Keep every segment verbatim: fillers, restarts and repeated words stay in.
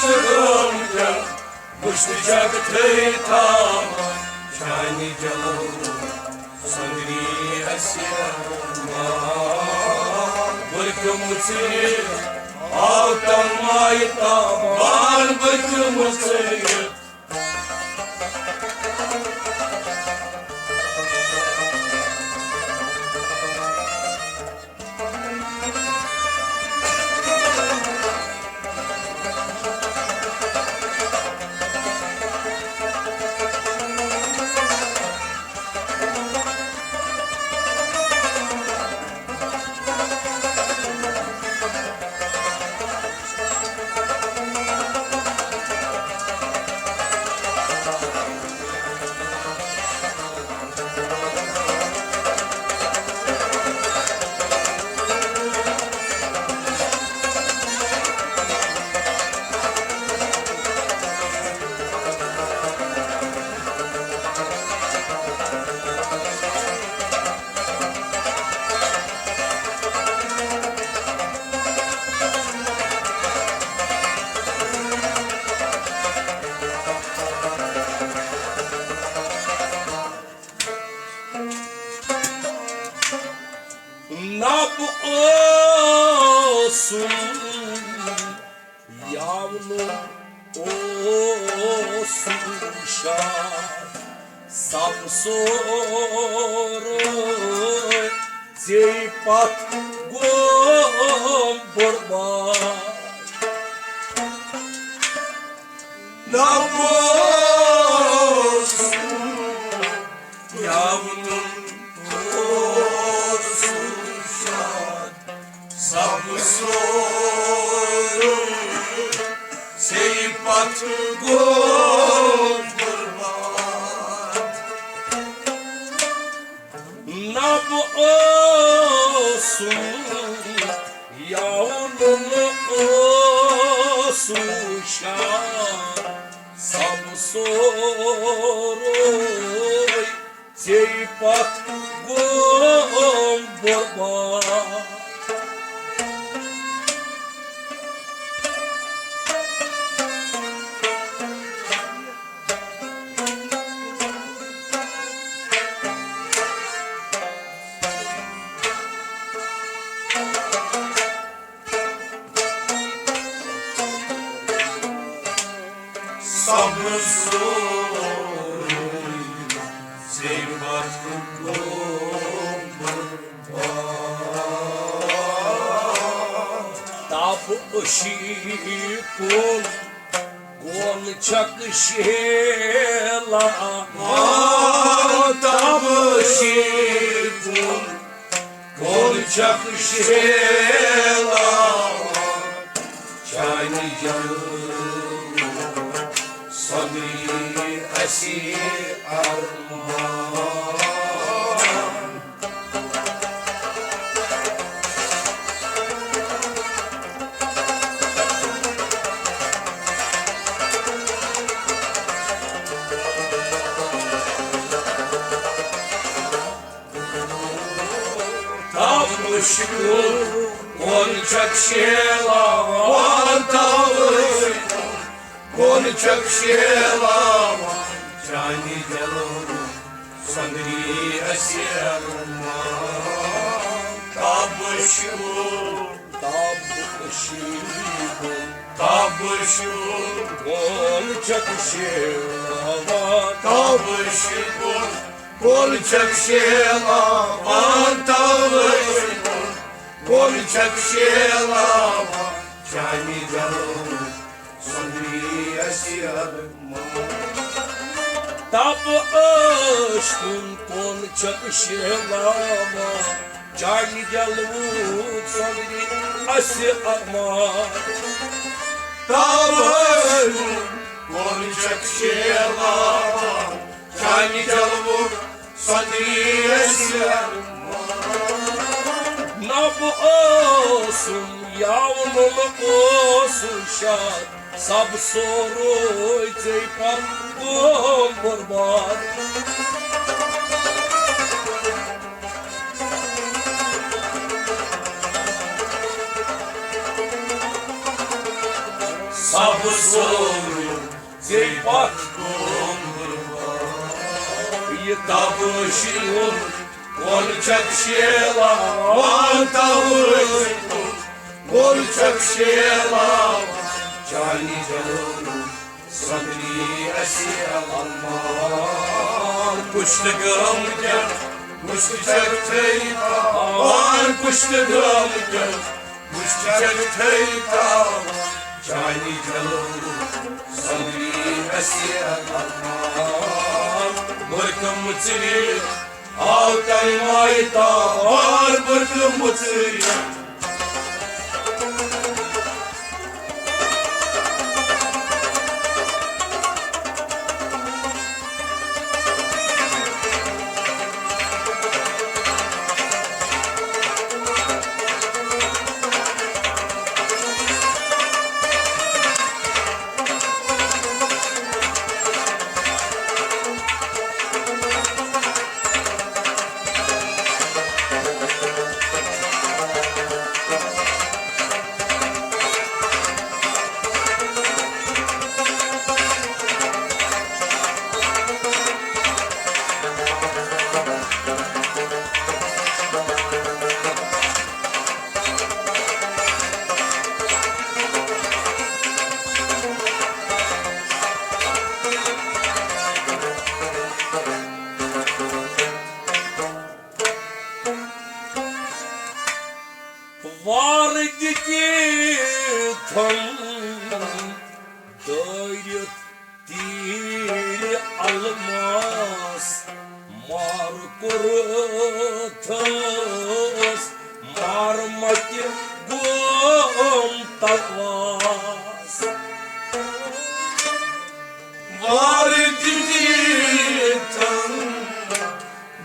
گٲمٕتٮ۪ن مُشتہٕ جگتھٕے تھاوان، چانہِ جلو سۄندری اَسہِ ارمان۔ بُرکہٕ مُژرِ آو تَمایہِ تاوان، بُرکہٕ مُژرِ۔ نب اوسُم یاونُن اوسُم شاد، سب سورُے ژے پتھ گوم برباد۔ نہ اوس یاونُن اوس شاد، سب سورُے ژے پتھ گوم برباد۔ نہ بہٕ اوسُم یاونُن اوسُم شاد، سب سورُے ژے پتھ گوم برباد۔ سب سورُے ژے پتھ گوم برباد۔ تب اشی کُل کون چھکھ شیلان؟ تب اشی کُل کون چھکھ شیلان؟ چانہِ جلوٕ سۄندری اَسہِ ارمان۔ تب مشکل کون چھکھ شیلاوان، تب مشکل کون چھکھ شیلاوان؟ چانہِ جلوٕ سۄندری اَسہِ ارمان۔ تب مشکل، تب مشکل، تب مشکل کون چھکھ شیلاوان؟ تب مشکل کون چھکھ شیلاوان؟ تب مشکل کون چھکھ شیلاوان؟ چانہِ جلوٕ سۄندری اَسہِ ارمان۔ تب ٲش کُن کون چھکھ شیلاوان؟ چانہِ جلوٕ سۄندری اَسہِ ارمان۔ تب ٲش کُن کون چھکھ شیلاوان؟ چانہِ جلوٕ سۄندری اَسہِ ارمان۔ نہ بہٕ اوسُم یاونُن اوسُم شاد، سب سورُے ژے پتھ گوم برباد۔ سبز سورُے ژےٚ پتھ گوٚمُت۔ یہِ تبہٕ شیٖن کۄل چھکھ شیلاوان، تبہٕ شیٖن کۄل چھکھ شیلاوان۔ چانہِ جلوٕچ سۄندری اَسہِ اَلمان۔ پُشتہٕ گٲمٕتٮ۪ن پُشتہٕ چھکھ تھٲوِتھ تھاوان، پُشتہٕ گٲمٕتٮ۪ن پُشتہٕ چھکھ تھٲوِتھ تھاوان۔ چانہِ جلوٕچ سۄندری اَسہِ اَلمان۔ بُرکہٕ مُژرِ آو تۄہہِ مایہِ تاوان، بُرکہٕ مُژرِ۔ وار دِتِتھ دٲرِتھ تیٖرِ الماس، مار کوٚرتھس مار متہِ گوم تلواس۔ وار دِتِتھ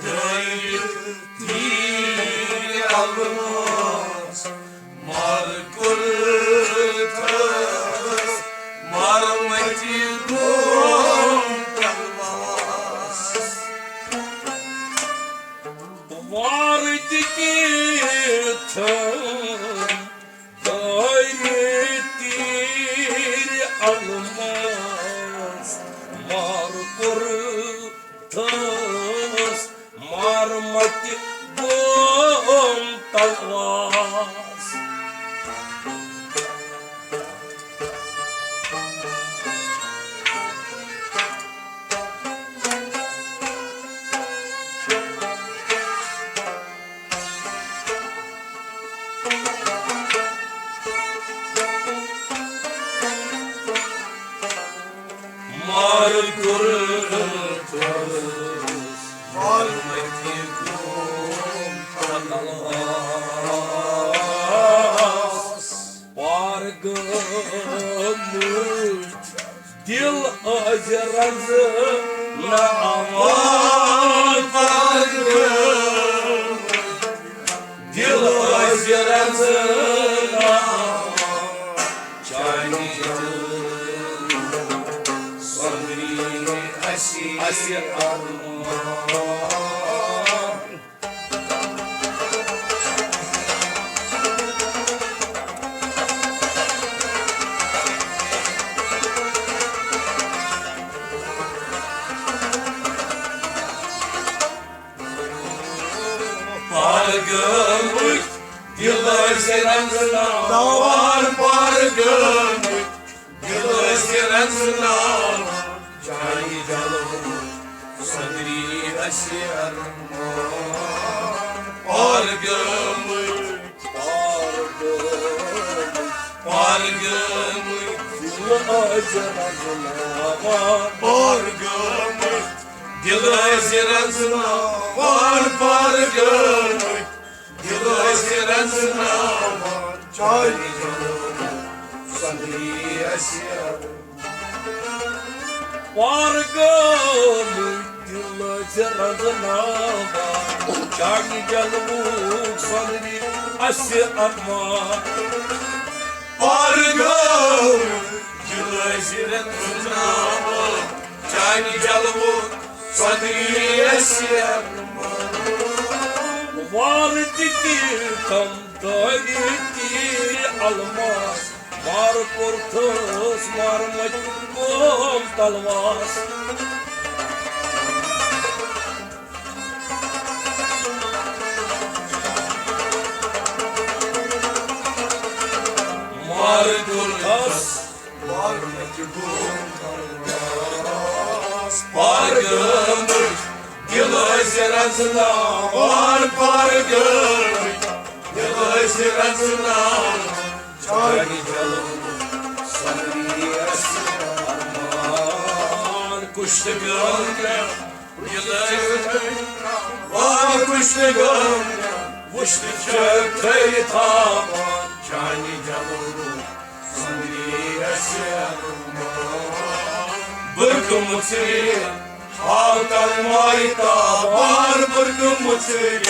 دٲرِتھ تیٖرِ الماس، مار کوٚرتھس مار متہِ گوم تلواس۔ وار دِتِتھ دٲرِتھ تیٖرِ الماس، مار کوٚرتھس مار متہِ گوم تلواس۔ مار کوٚرتھس مار متہِ گوم تلواس۔ پار گٲمٕتۍ دِل ٲسۍ رنزناوان، پار گٲمٕتۍ دِل ٲسۍ رنزناوان۔ چانہِ جلوٕچ سۄندری اَسہِ، اَسہِ ارمان۔ پار گٲمٕتۍ دِل ٲسۍ رنزناوان، پار گٲمٕتۍ دِل ٲسۍ رنزناوان۔ چانہِ جلوٕچ سۄندری اَسہِ ارمان۔ پار گٲمٕتۍ، پار گٲمٕتۍ، پار گٲمٕتۍ دِل ٲسۍ رنزناوان۔ پار گٲمٕتۍ دِل ٲسۍ رنزناوان، پار گٲمٕتۍ دِل ٲسۍ رنزناوان۔ چانہِ جلوٕچ سۄندری اَسہِ ارمان۔ پار گٲمٕتۍ دِل ٲسۍ رنزناوان، چانہِ جلوٕچ سۄندری اَسہِ ارمان۔ پار گٲمٕتۍ دِل ٲسۍ رنزناوان، چانہِ جلوٕچ سۄندری اَسہِ ارمان۔ وار دِتِتھ دٲرِتھ تیٖرِ الماس، مار کوٚرتھس مارمٕتۍ قوم تلواس۔ مار کوٚرتھس مارمٕتۍ قوم تلواس۔ پار گٔمٕتۍ دِل ٲسۍ رژناوان، پار گٔمٕتۍ دِل ٲسۍ رژناوان۔ چانہِ جلوُک سمری اَسہِ ارمان۔ کُشتہٕ گٲمۍ مےٚ یہِ لٲگۍ وار، کُشتہٕ گٲمۍ مےٚ وُشتہٕ چھِ تھٲوِتھ تھاوان۔ چانہِ جلوُک سمری اَسہِ ارمان۔ بُرکہٕ مُژرِ ہاو تَل مایہِ تاوان، بُرکہٕ مُژرِ۔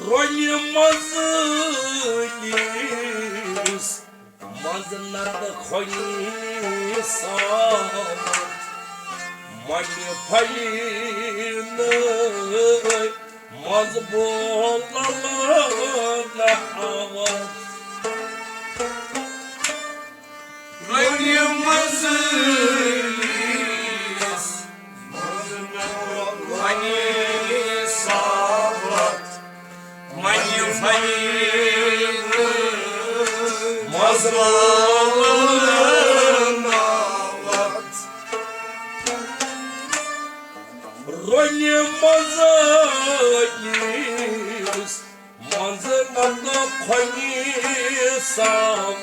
رۄنہِ منٛز نیٖس منٛز نَتہٕ خۄنی سان۔ مۄنہِ پھلہِ نہٕ منٛز بولَل نہٕ آواز۔ رۄنہِ منٛز نیٖس منٛز نَتہٕ خۄنی سان۔ منہِ پھلہِ نہٕ منٛز بولَل ناوت۔ رۄنہِ منٛز نیٖس منٛز نَتہٕ خۄنی سان۔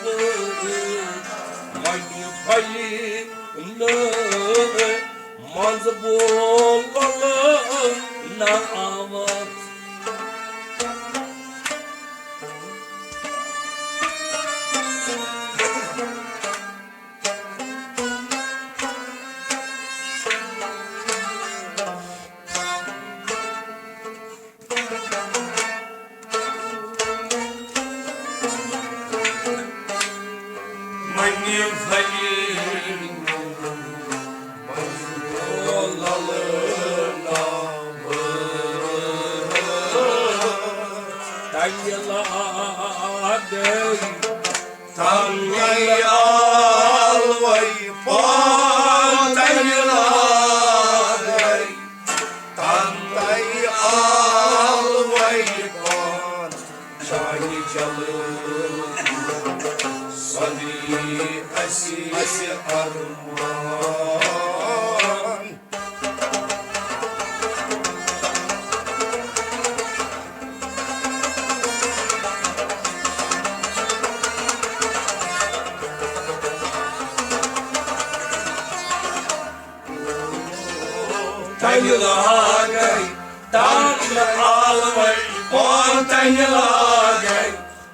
منہِ پھلہِ نہٕ منٛز بولَل ناوت۔ منہِ پھلہِ نہٕ منٛز بولَل ناوت۔ تَمہِ لاگے تَمہِ ٲلوَے پان، تَمہِ لاگے تَمہِ ٲلوَے پان۔ چانہِ جلوُک سمری اَسہِ، اَسہِ ارمان۔ تَمہِ لاگے تَمہِ ٲلوَے پان، تَمہِ لاگے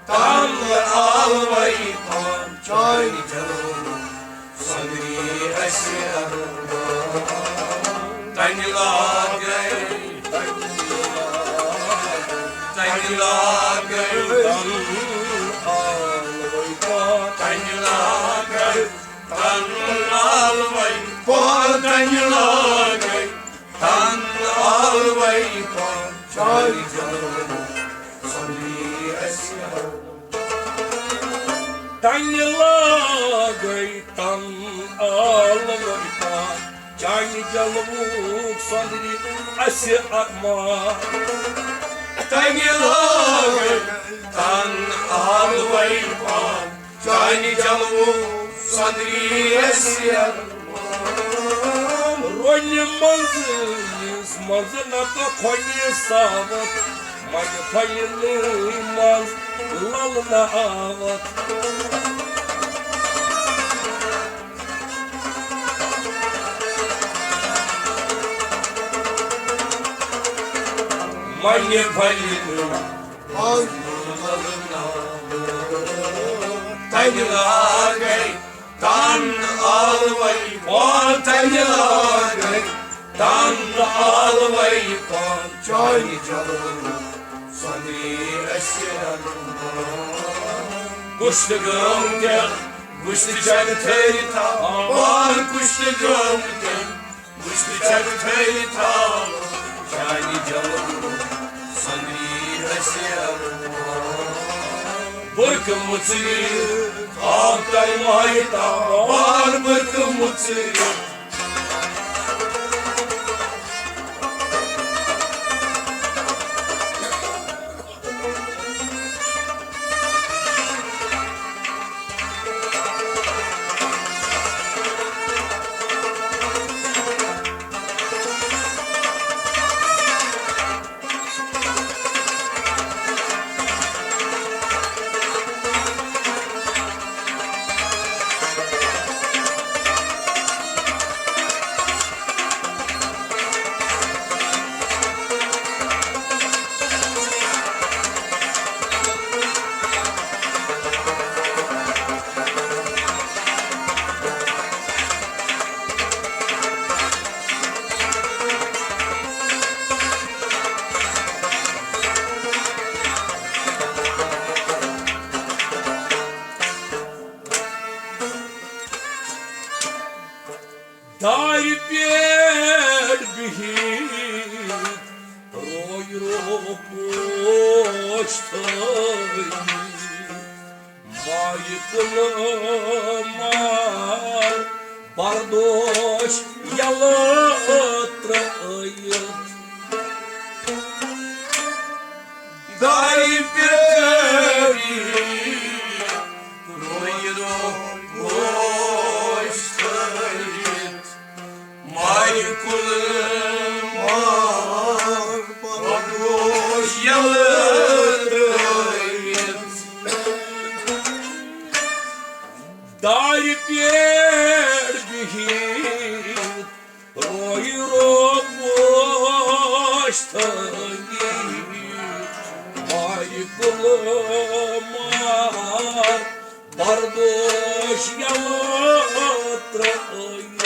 تَمہِ ٲلوَے پان۔ چانہِ جلوُک سمری اَسہِ ارمان۔ تَمہِ لاگے، تَمہِ لاگے تَمہِ ٲلوَے پان۔ تَمہِ لاگے تَمہِ ٲلوَے پان، تَمہِ لاگے تَمہِ ٲلوَے پان۔ چانہِ جلوُک سمری اَسہِ ارمان۔ تَمہِ لاگے تَمہِ ٲلوَے پان۔ چانہِ جلوُک سۄندری اَسہِ ارمان۔ تَمہِ لٲگۍ تن ٲلوَے پان۔ چانہِ جلوُک سۄندری اَسہِ ارمان۔ رۄنہِ منٛز یُس منٛز نتہٕ کھۄنہِ ساوتھ، منہِ پھلہِ منٛز للناوتھ۔ منہِ پھلہِ منٛز للناوتھ۔ تَمہِ لاگے تن ٲلوَے پان، تَمہِ لاگے تن ٲلوَے پان۔ چانہِ جلوُک سۄندری اَسہِ ارمان۔ گوٚشت گٲمتٮ۪ن گوٚشت چکھ تھٲوِتھ تھاوان، گوٚشت گٲمتٮ۪ن گوٚشت چکھ تھٲوِتھ تھاوان۔ چانہِ جلوُک سۄندری اَسہِ ارمان۔ بُرکہٕ مُژرِ آو تۄہہِ ماہہِ تاوان، بُرکہٕ مُژرِ۔ دارِ پٮ۪ٹھ بِہِتھ روے رو پوش تھٲوِتھ۔ مایہِ کُلہٕ مار بردوش یلہٕ ترٲیِتھ۔ دارِ پٮ۪ٹھ روے رو پوش تھٲوِتھ۔ مایہِ کُلہٕ مار بردوش یلہٕ ترٲوِتھ۔ دارِ پٮ۪ٹھ بِہِتھ روے رو پوش تھٲوِتھ۔ مایہِ کُلہٕ مار بردوش یلہٕ ترٲوِتھ۔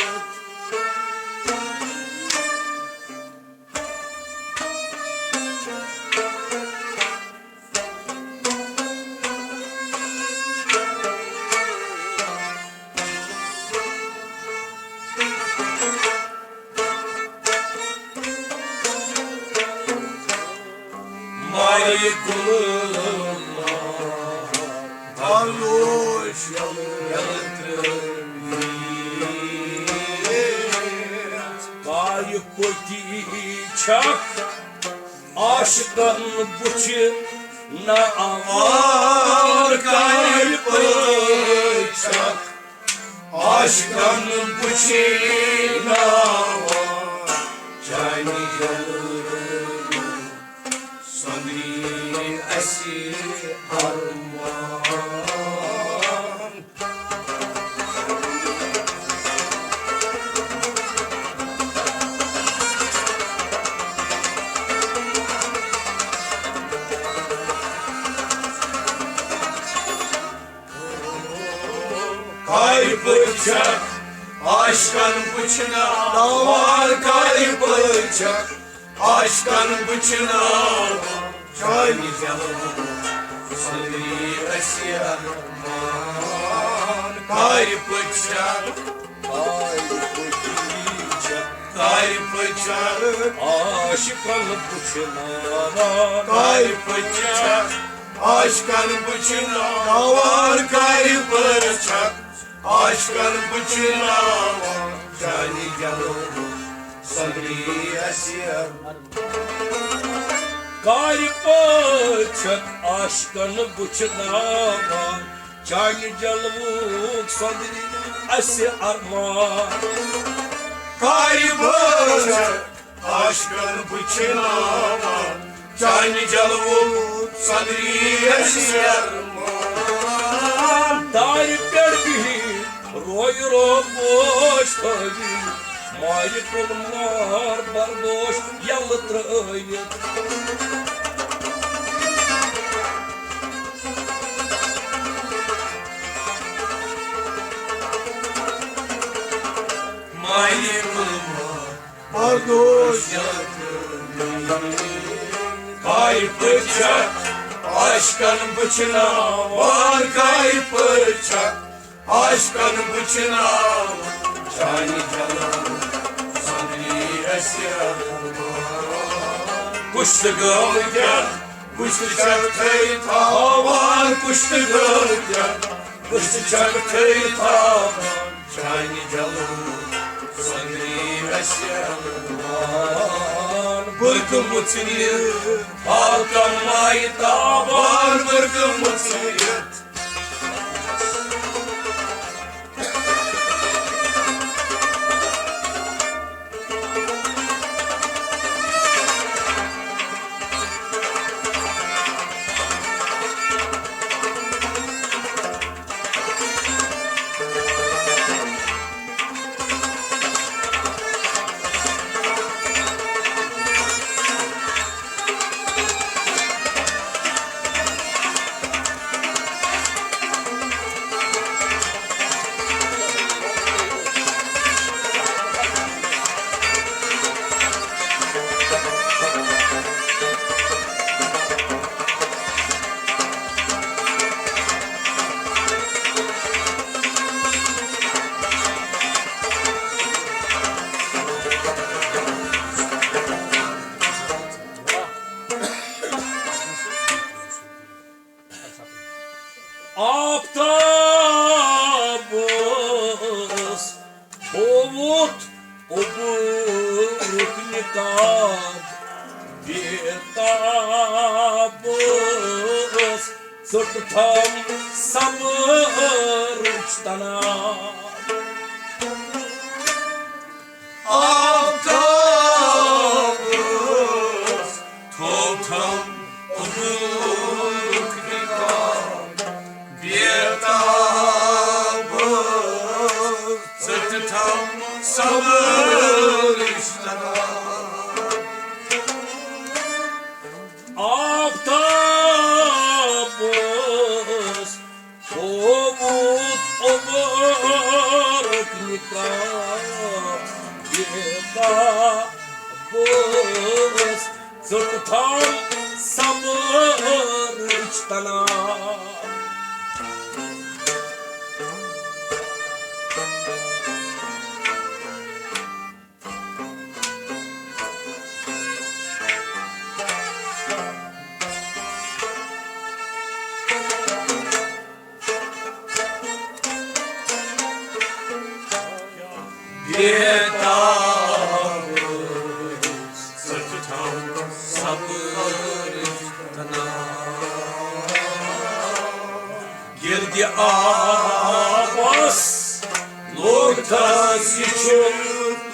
مایہِ کُلہٕ مار بردوش یلہٕ ترٲوِتھ۔ کایہِ پٔتی چھکھ عاشقن بُچھِ ناوان، کایہِ پٔتی چھکھ عاشقن بُچھِ ناوان۔ چانہِ یلہٕ سۄندری اَسہِ ارمان۔ کایہِ پٔتۍ چھکھ عاشقن بُچھِ ناوان، کایہِ پٔتۍ چھکھ عاشقن بُچھِ ناوان۔ چانہِ جلوُک سۄندری اَسہِ ارمان۔ کایہِ پٔتۍ چھکھ، کایہِ پٔتۍ چھکھ، کایہِ پٔتۍ چھکھ عاشقن بُچھِ ناوان۔ کایہِ پٔتۍ چھکھ عاشقن بُچھِ ناوان، کایہِ پٔتۍ چھکھ عاشقن بُچھِ ناوان۔ چانہِ جلوُک سۄندری اَسہِ ارمان۔ کارِ پٲٹھۍ چھکھ عاشقن بُتھِ ناوان، چانہِ جلوُک سۄندری اَسہِ ارمان۔ کارِ پٲٹھۍ چھکھ عاشقن بُتھِ ناوان، چانہِ جلوُک سۄندری اَسہِ ارمان۔ دارِ پٮ۪ٹھ بِہِتھ روے رو پوش تھٲوِتھ، مایہِ کُن مار بردوش یلہٕ ترٲوِتھ۔ مایہِ کُن مار بردوش یلہٕ ترٲوِتھ۔ کارِ پٲٹھۍ چھکھ عاشقن بُتھِ ناوان، کارِ پٲٹھۍ چھکھ عاشقن بُتھِ ناوان، چانہِ جلوُک سۄندری اَسہِ ارمان۔ کُس تہٕ گٲو کیٛاہ، کُس تہٕ چھکھ تھٲوِتھ تھاوان، کُس تہٕ گٲو کیٛاہ، کُس تہٕ چھکھ تھٲوِتھ تھاوان، چانہِ جلوُک سۄندری اَسہِ ارمان۔ بُرکہٕ مُژرِتھ ہاو کمایہِ تاوان، بُرکہٕ مُژرِتھ۔ آفتابس تھووُتھ اوٚبرُک نقاب، بیتابس ژٔٹ تھم صبرٕچ تناب۔ آفتابس تھوو تھم اوٚبرُک نقاب، بیتابس ژٔٹ تھم صبرٕچ تناب۔ آفتابس تھووُتھ اوٚبرُک نقاب، بیتابس ژٔٹ تھم صبرٕچ تناب۔ بیتاب ژٔٹ تھم صبرٕچ تناب۔ گِردِ آبس لوٚگ تس یہِ چھُ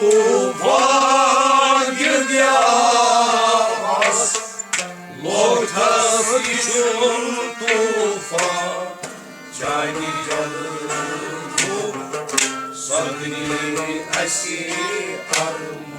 طوفان، گِردِ آبس لوٚگ تس یہِ چھُ طوفان۔ چانہِ جلوُک سۄندری اَسہِ ارمان۔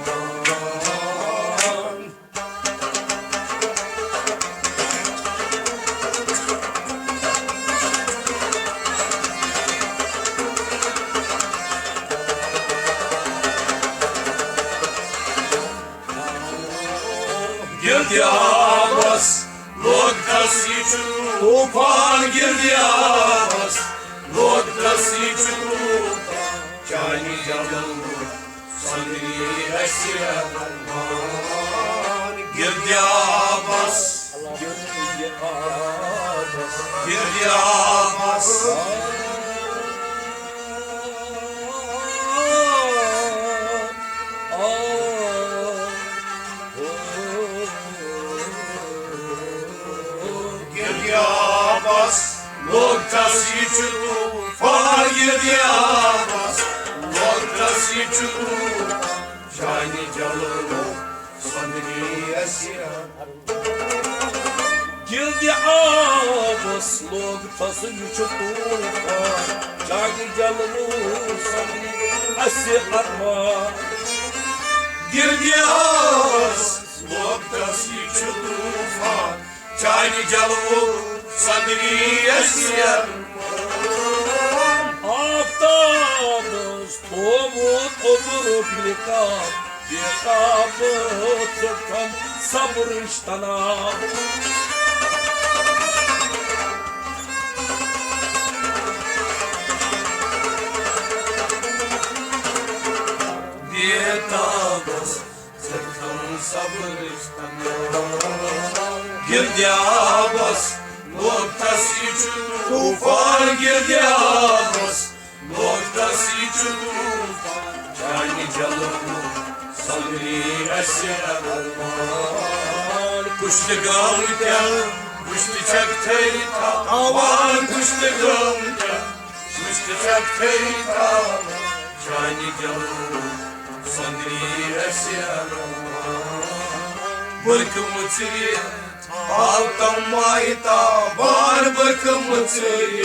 گِردِ آبس لوٚگ تس یہِ چھُ طوفان، گِردِ آبس لوٚگ تس یہِ چھُ طوفان۔ چانہِ جلوُک سۄندری اَسہِ ارمان۔ گِردِ آبس، گِردِ آبس، گِردِ آبس۔ بس لوٚگ تس یہِ چھُ طوفان گِردِ آبس، لوٚگ تس یہِ چھُ طوفان۔ چانہِ جلوُک سۄندری اَسہِ گِردِ آبس لوٚگ تس یہِ چھُ طوفان۔ چانہِ جلوُک سۄندری اَسہِ ارمان۔ گِردِ آبس لوٚگ تس یہِ چھُ طوفان۔ چانہِ جلوُک سۄندری اَسہِ ارمان۔ آفتابس تھوٚومُت اوٚبرُک نقاب، بے تاب ژٕتھن صبرٕچ تناب۔ بے تابس ژٕتھن صبرٕچ تناب۔ گِردِ آبس لوٚگ تس یہِ چھُ طوفان۔ گِردِ آبس لوٚگ تس یہِ چھُ طوفان۔ چانہِ جلوُک سۄندری اَسہِ ارمان۔ کُشتہٕ گٲمتٮ۪ن وُشتہٕ چھکھ تھٲوِتھ تھاوان۔ کُشتہٕ گٲمتٮ۪ن وُشتہٕ چھکھ تھٲوِتھ تھاوان۔ چانہِ جلوُک سۄندری اَسہِ ارمان۔ بٔرکہٕ مُژرِ آو تم ماہتاب، بٔرکہٕ مُژرِ